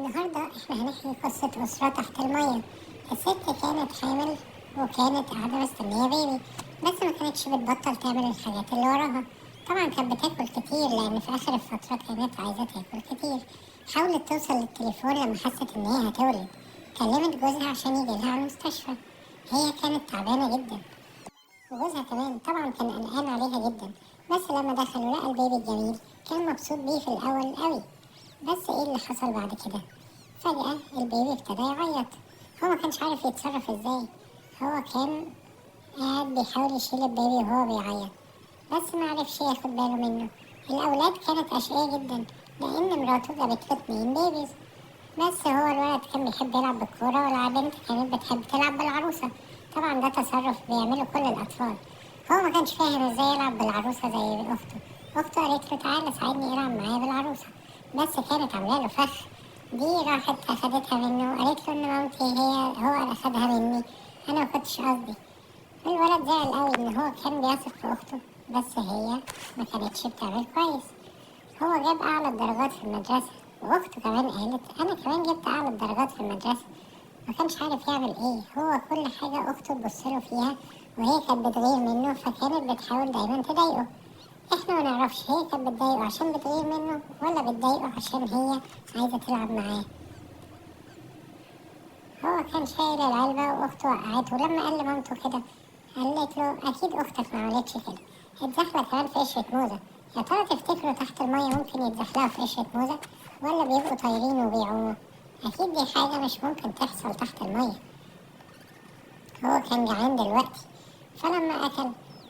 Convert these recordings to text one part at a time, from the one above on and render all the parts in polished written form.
النهاردة احنا هنحكي قصة أسرة تحت المية. الست كانت حامل وكانت قاعدة مستنية بيبي، بس ما كانتش بتبطل تعمل الحاجات اللي وراها. طبعا كانت بتاكل كتير لأن في آخر الفترة كانت عايزة تاكل كتير. حاولت توصل للتليفون لما حست إن هي هتولد، كلمت جوزها عشان يجي لها على المستشفى. هي كانت تعبانة جدا وجوزها كمان طبعا كان قلقان عليها جدا، بس لما دخل ولقى البيبي الجميل كان مبسوط بيه في الأول قوي. بس ايه اللي حصل بعد كده؟ فجأة البيبي ابتدى يعيط. هو ما كانش عارف يتصرف ازاي. هو كان قاعد بيحاول يشيل البيبي وهو بيعيط، بس ما عرفش ياخد باله منه. الأولاد كانت أشقية جدا لأن مراته جابت له 2 babies، بس هو الولد كان بيحب يلعب بالكورة والبنت كانت بتحب تلعب بالعروسة. طبعا ده تصرف بيعمله كل الأطفال. هو ما كانش فاهم ازاي يلعب بالعروسة زي أخته. أخته قالت له تعالى ساعدني العب معايا بالعروسة، بس كانت عاملة له فخ. دي راحت أخدتها منه وقالت له إن مامتي هو اللي أخدها مني، أنا ما كنتش قصدي. الولد زعل قوي إن هو كان بيثق في أخته، بس هي ما كانتش بتعمل كويس. هو جاب أعلى الدرجات في المدرسة، وأخته كمان قالت أنا كمان جبت أعلى الدرجات في المدرسة. ما كانش عارف يعمل إيه. هو كل حاجة أخته تبص له فيها وهي كانت بتغير منه، فكانت بتحاول دايما تضايقه. احنا ما نعرفش هي كانت بتضايقه عشان بتغير منه ولا بتضايقه عشان هي عايزة تلعب معاه. هو كان شايل العلبة واخته وقعته، ولما قال لمامته كده قالت له اكيد اختك ما عملتش كده. اتزحلق كمان في قشرة موزة. يا ترى تفتكروا تحت المية ممكن يتزحلقوا في قشرة موزة ولا بيبقوا طايرين وبيعوموا؟ اكيد دي حاجة مش ممكن تحصل تحت المية. هو كان جعان دلوقتي، فلما اكل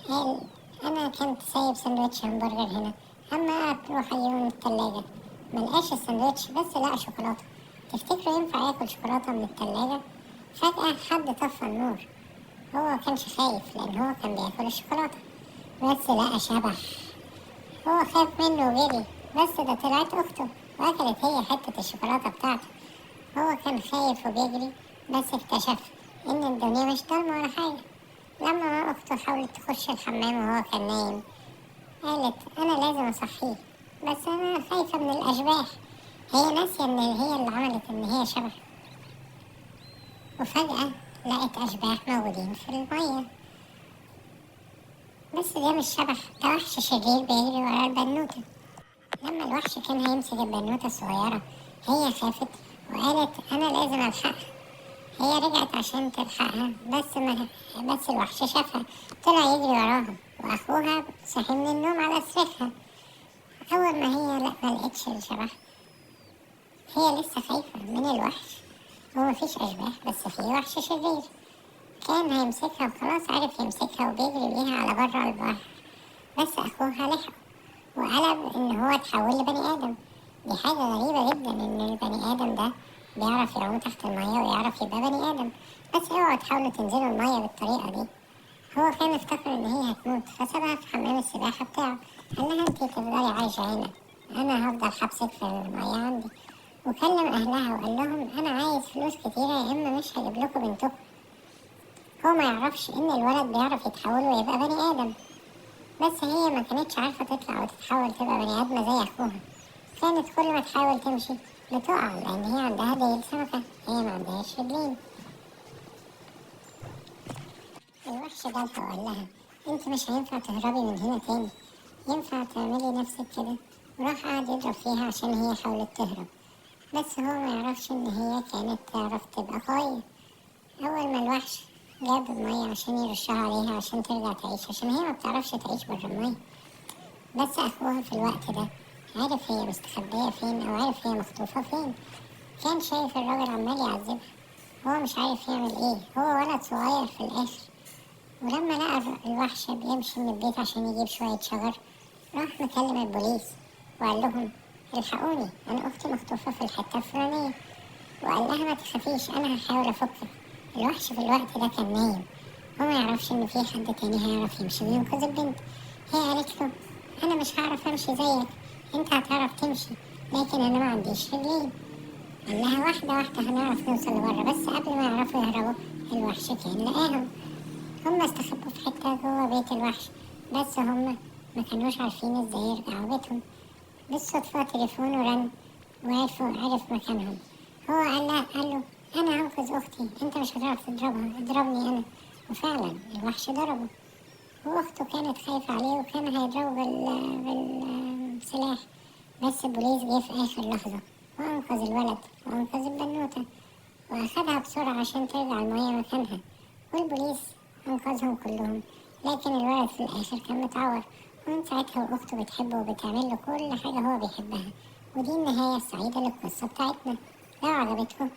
قال انا كنت سايب سندوتش همبرجر هنا، اما اروح اجيبه من التلاجة. ملقاش السندوتش بس لقى شوكولاتة. تفتكروا ينفع ياكل شوكولاتة من التلاجة؟ فجأة حد طفى النور. هو ما كانش خايف لان هو كان بياكل الشوكولاتة، بس لقى شبح. هو خاف منه وجري، بس ده طلعت اخته واكلت هي حتة الشوكولاتة بتاعته. هو كان خايف وبيجري، بس اكتشف ان الدنيا مش ضلمة ولا حاجة. لما ما أخته حاولت تخش الحمام وهو كان نايم، قالت أنا لازم أصحيه، بس أنا خايفة من الأشباح. هي ناسية إن هي اللي عملت إن هي شبح. وفجأة لقت أشباح موجودين في المية، بس ده مش شبح، ده وحش شرير بيجري ورا البنوتة. لما الوحش كان هيمسك البنوتة الصغيرة هي خافت وقالت أنا لازم ألحقها. هي رجعت عشان تلحقها، بس الوحش شافها طلع يجري وراها، واخوها صحي من النوم على صريخها. اول ما هي ما لقتش الشبح، هي لسه خايفة من الوحش. هو مفيش اشباح بس في وحش شرير كان هيمسكها، وخلاص عرف يمسكها وبيجري بيها على بره البحر، بس اخوها لحقه وقلب ان هو اتحول لبني ادم. دي حاجة غريبة جدا ان البني ادم ده بيعرف يعوم تحت المية ويعرف يبقى بني آدم، بس اوعوا تحاولوا تنزلوا المية بالطريقة دي. هو كان افتكر ان هي هتموت فسابها في حمام السباحة بتاعه، قال لها انتي تفضلي عايشة هنا، انا هفضل حبسك في المية عندي. وكلم اهلها وقال لهم انا عايز فلوس كتيرة يا اما مش هجيب لكم بنتكم. هو ما يعرفش ان الولد بيعرف يتحول ويبقى بني آدم، بس هي ما كانتش عارفة تطلع وتتحول تبقى بني آدمة زي اخوها. كانت كل ما تحاول تمشي بتقع لأن هي عندها ديل سمكة، هي ما عندهاش رجلين. الوحش جالها وقال لها انت مش هينفع تهربي من هنا تاني، ينفع تعملي نفسك كده. وراح قعد يضرب فيها عشان هي حاولت تهرب، بس هو ما يعرفش ان هي كانت تعرف تبقى قوية. أول ما الوحش جاب المية عشان يرشها عليها عشان ترجع تعيش، عشان هي ما بتعرفش تعيش بره المية، بس أخوها في الوقت ده عارف هي مستخبية فين أو عارف هي مخطوفة فين. كان شايف الراجل عمال يعذبها، هو مش عارف يعمل ايه، هو ولد صغير في الآخر. ولما لقى الوحش بيمشي من البيت عشان يجيب شوية شجر، راح مكلم البوليس وقال لهم الحقوني، أنا أختي مخطوفة في الحتة الفلانية. وقال لها ما تخافيش أنا هحاول أفكك. الوحش في الوقت ده كان نايم، هو ما يعرفش إن في حد تاني هيعرف يمشي وينقذ البنت. هي قالت له أنا مش هعرف أمشي زيك، انت هتعرف تمشي لكن انا ما عنديش رجلين. قال لها واحدة واحدة هنعرف نوصل لبره. بس قبل ما يعرفوا يهربوا الوحش كان لقاهم. هم استخبوا في حتة جوه بيت الوحش، بس هم ما كانوش عارفين ازاي يرجعوا بيتهم. بالصدفة تليفونه رن وعرف مكانهم. هو قال لها، قال له أنا هنقذ أختي، أنت مش هتعرف تضربها، اضربني أنا. وفعلا الوحش ضربه، وأخته كانت خايفة عليه وكان هيضربه بالسلاح، بس البوليس جه في آخر لحظة وأنقذ الولد وأنقذ البنوتة وأخدها بسرعة عشان ترجع المية مكانها، والبوليس أنقذهم كلهم. لكن الولد في الآخر كان متعور، ومن ساعتها وأخته بتحبه وبتعمل له كل حاجة هو بيحبها. ودي النهاية السعيدة للقصة بتاعتنا. لو عجبتكم